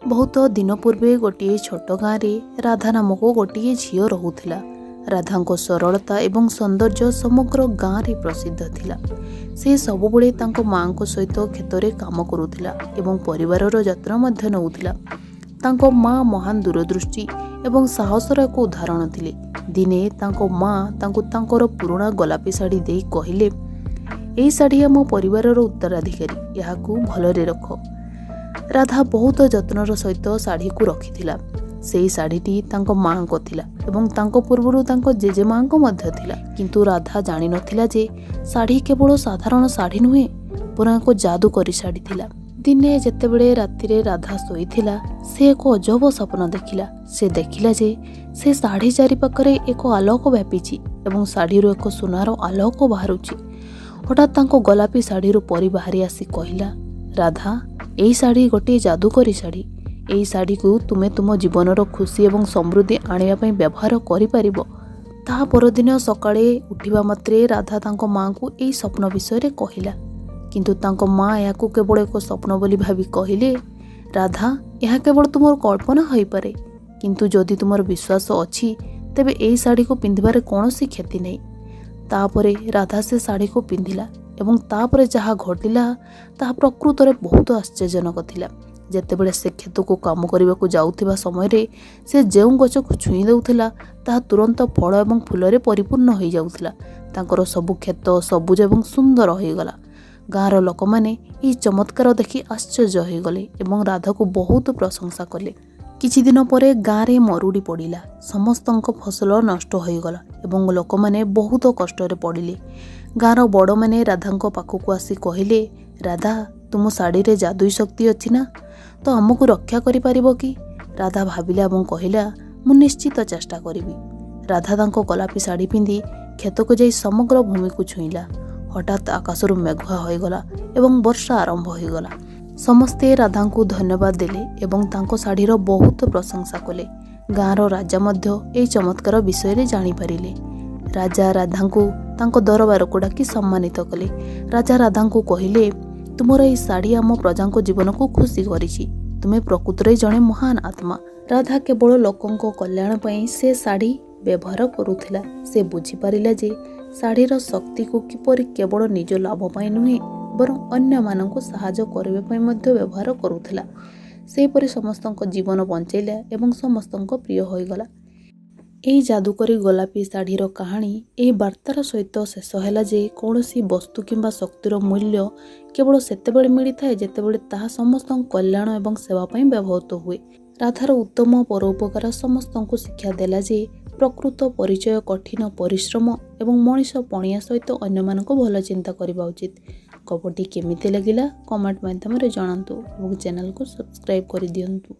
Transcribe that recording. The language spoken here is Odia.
ବହୁତ ଦିନ ପୂର୍ବେ ଗୋଟିଏ ଛୋଟ ଗାଁରେ ରାଧା ନାମକ ଗୋଟିଏ ଝିଅ ରହୁଥିଲା। ରାଧାଙ୍କ ସରଳତା ଏବଂ ସୌନ୍ଦର୍ଯ୍ୟ ସମଗ୍ର ଗାଁରେ ପ୍ରସିଦ୍ଧ ଥିଲା। ସେ ସବୁବେଳେ ତାଙ୍କ ମାଆଙ୍କ ସହିତ କ୍ଷେତରେ କାମ କରୁଥିଲା ଏବଂ ପରିବାରର ଯତ୍ନ ମଧ୍ୟ ନେଉଥିଲା। ତାଙ୍କ ମା ମହାନ ଦୂରଦୃଷ୍ଟି ଏବଂ ସାହସର ଏକ ଉଦାହରଣ ଥିଲେ। ଦିନେ ତାଙ୍କ ମା ତାଙ୍କୁ ତାଙ୍କର ପୁରୁଣା ଗୋଲାପୀ ଶାଢ଼ୀ ଦେଇ କହିଲେ, ଏହି ଶାଢ଼ୀ ଆମ ପରିବାରର ଉତ୍ତରାଧିକାରୀ, ଏହାକୁ ଭଲରେ ରଖ। ରାଧା ବହୁତ ଯତ୍ନର ସହିତ ଶାଢ଼ୀକୁ ରଖିଥିଲା। ସେହି ଶାଢ଼ୀଟି ତାଙ୍କ ମାଆଙ୍କ ଥିଲା ଏବଂ ତାଙ୍କ ପୂର୍ବରୁ ତାଙ୍କ ଜେଜେମାଆଙ୍କ ମଧ୍ୟ ଥିଲା। କିନ୍ତୁ ରାଧା ଜାଣିନଥିଲା ଯେ ଶାଢ଼ୀ କେବଳ ସାଧାରଣ ଶାଢ଼ୀ ନୁହେଁ, ବରଂ ଏକ ଯାଦୁକରୀ ଶାଢ଼ୀ ଥିଲା। ଦିନେ ଯେତେବେଳେ ରାତିରେ ରାଧା ଶୋଇଥିଲା, ସେ ଏକ ଅଜବ ସ୍ୱପ୍ନ ଦେଖିଲା। ସେ ଦେଖିଲା ଯେ ସେ ଶାଢ଼ୀ ଚାରିପାଖରେ ଏକ ଆଲୋକ ବ୍ୟାପିଛି ଏବଂ ଶାଢ଼ୀରୁ ଏକ ସୁନାର ଆଲୋକ ବାହାରୁଛି। ହଠାତ୍ ତାଙ୍କ ଗୋଲାପୀ ଶାଢ଼ୀରୁ ପରି ବାହାରି ଆସି କହିଲା, ରାଧା, ଏହି ଶାଢ଼ୀ ଗୋଟିଏ ଯାଦୁକରୀ ଶାଢ଼ୀ। ଏହି ଶାଢ଼ୀକୁ ତୁମେ ତୁମ ଜୀବନର ଖୁସି ଏବଂ ସମୃଦ୍ଧି ଆଣିବା ପାଇଁ ବ୍ୟବହାର କରିପାରିବ। ତାହା ପରଦିନ ସକାଳେ ଉଠିବା ମାତ୍ରେ ରାଧା ତାଙ୍କ ମାଆଙ୍କୁ ଏହି ସ୍ୱପ୍ନ ବିଷୟରେ କହିଲା। କିନ୍ତୁ ତାଙ୍କ ମା ଏହାକୁ କେବଳ ଏକ ସ୍ୱପ୍ନ ବୋଲି ଭାବି କହିଲେ, ରାଧା, ଏହା କେବଳ ତୁମର କଳ୍ପନା ହୋଇପାରେ, କିନ୍ତୁ ଯଦି ତୁମର ବିଶ୍ୱାସ ଅଛି ତେବେ ଏହି ଶାଢ଼ୀକୁ ପିନ୍ଧିବାରେ କୌଣସି କ୍ଷତି ନାହିଁ। ତାପରେ ରାଧା ସେ ଶାଢ଼ୀକୁ ପିନ୍ଧିଲା ଏବଂ ତାପରେ ଯାହା ଘଟିଲା ତାହା ପ୍ରକୃତରେ ବହୁତ ଆଶ୍ଚର୍ଯ୍ୟଜନକ ଥିଲା। ଯେତେବେଳେ ସେ କ୍ଷେତକୁ କାମ କରିବାକୁ ଯାଉଥିବା ସମୟରେ ସେ ଯେଉଁ ଗଛକୁ ଛୁଇଁ ଦେଉଥିଲା, ତାହା ତୁରନ୍ତ ଫଳ ଏବଂ ଫୁଲରେ ପରିପୂର୍ଣ୍ଣ ହୋଇଯାଉଥିଲା। ତାଙ୍କର ସବୁ କ୍ଷେତ ସବୁଜ ଏବଂ ସୁନ୍ଦର ହୋଇଗଲା। ଗାଁର ଲୋକମାନେ ଏହି ଚମତ୍କାର ଦେଖି ଆଶ୍ଚର୍ଯ୍ୟ ହୋଇଗଲେ ଏବଂ ରାଧାକୁ ବହୁତ ପ୍ରଶଂସା କଲେ। କିଛି ଦିନ ପରେ ଗାଁରେ ମରୁଡ଼ି ପଡ଼ିଲା। ସମସ୍ତଙ୍କ ଫସଲ ନଷ୍ଟ ହୋଇଗଲା ଏବଂ ଲୋକମାନେ ବହୁତ କଷ୍ଟରେ ପଡ଼ିଲେ। ଗାଁର ବଡ଼ମାନେ ରାଧାଙ୍କ ପାଖକୁ ଆସି କହିଲେ, ରାଧା, ତୁମ ଶାଢ଼ୀରେ ଯାଦୁଇ ଶକ୍ତି ଅଛି ନା? ତ ଆମକୁ ରକ୍ଷା କରିପାରିବ କି? ରାଧା ଭାବିଲା ଏବଂ କହିଲା, ମୁଁ ନିଶ୍ଚିତ ଚେଷ୍ଟା କରିବି। ରାଧା ତାଙ୍କ ଗୋଲାପୀ ଶାଢ଼ୀ ପିନ୍ଧି କ୍ଷେତକୁ ଯାଇ ସମଗ୍ର ଭୂମିକୁ ଛୁଇଁଲା। ହଠାତ୍ ଆକାଶରୁ ମେଘୁଆ ହୋଇଗଲା ଏବଂ ବର୍ଷା ଆରମ୍ଭ ହୋଇଗଲା। ସମସ୍ତେ ରାଧାଙ୍କୁ ଧନ୍ୟବାଦ ଦେଲେ ଏବଂ ତାଙ୍କ ଶାଢ଼ୀର ବହୁତ ପ୍ରଶଂସା କଲେ। ଗାଁର ରାଜା ମଧ୍ୟ ଏହି ଚମତ୍କାର ବିଷୟରେ ଜାଣିପାରିଲେ। ରାଜା ରାଧାଙ୍କୁ ତାଙ୍କ ଦରବାରକୁ ଡାକି ସମ୍ମାନିତ କଲେ। ରାଜା ରାଧାଙ୍କୁ କହିଲେ, ତୁମର ଏହି ଶାଢ଼ୀ ଆମ ପ୍ରଜାଙ୍କ ଜୀବନକୁ ଖୁସି କରିଛି। ତୁମେ ପ୍ରକୃତରେ ଜଣେ ମହାନ ଆତ୍ମା। ରାଧା କେବଳ ଲୋକଙ୍କ କଲ୍ୟାଣ ପାଇଁ ସେ ଶାଢ଼ୀ ବ୍ୟବହାର କରୁଥିଲା। ସେ ବୁଝିପାରିଲା ଯେ ଶାଢ଼ୀର ଶକ୍ତିକୁ କିପରି କେବଳ ନିଜ ଲାଭ ପାଇଁ ନୁହେଁ, ବରଂ ଅନ୍ୟମାନଙ୍କୁ ସାହାଯ୍ୟ କରିବା ପାଇଁ ମଧ୍ୟ ବ୍ୟବହାର କରୁଥିଲା। ସେହିପରି ସମସ୍ତଙ୍କ ଜୀବନ ବଞ୍ଚାଇଲା ଏବଂ ସମସ୍ତଙ୍କ ପ୍ରିୟ ହୋଇଗଲା। ଏହି ଯାଦୁକରୀ ଗୋଲାପୀ ଶାଢ଼ୀର କାହାଣୀ ଏହି ବାର୍ତ୍ତାର ସହିତ ଶେଷ ହେଲା ଯେ କୌଣସି ବସ୍ତୁ କିମ୍ବା ଶକ୍ତିର ମୂଲ୍ୟ କେବଳ ସେତେବେଳେ ମିଳିଥାଏ, ଯେତେବେଳେ ତାହା ସମସ୍ତଙ୍କ କଲ୍ୟାଣ ଏବଂ ସେବା ପାଇଁ ବ୍ୟବହୃତ ହୁଏ। ରାଧାର ଉତ୍ତମ ପରୋପକାର ସମସ୍ତଙ୍କୁ ଶିକ୍ଷା ଦେଲା ଯେ ପ୍ରକୃତ ପରିଚୟ କଠିନ ପରିଶ୍ରମ ଏବଂ ମଣିଷ ପଣିଆ ସହିତ ଅନ୍ୟମାନଙ୍କୁ ଭଲ ଚିନ୍ତା କରିବା ଉଚିତ। ଗପଟି କେମିତି ଲାଗିଲା କମେଣ୍ଟ ମାଧ୍ୟମରେ ଜଣାନ୍ତୁ ଏବଂ ଚ୍ୟାନେଲକୁ ସବସ୍କ୍ରାଇବ୍ କରିଦିଅନ୍ତୁ।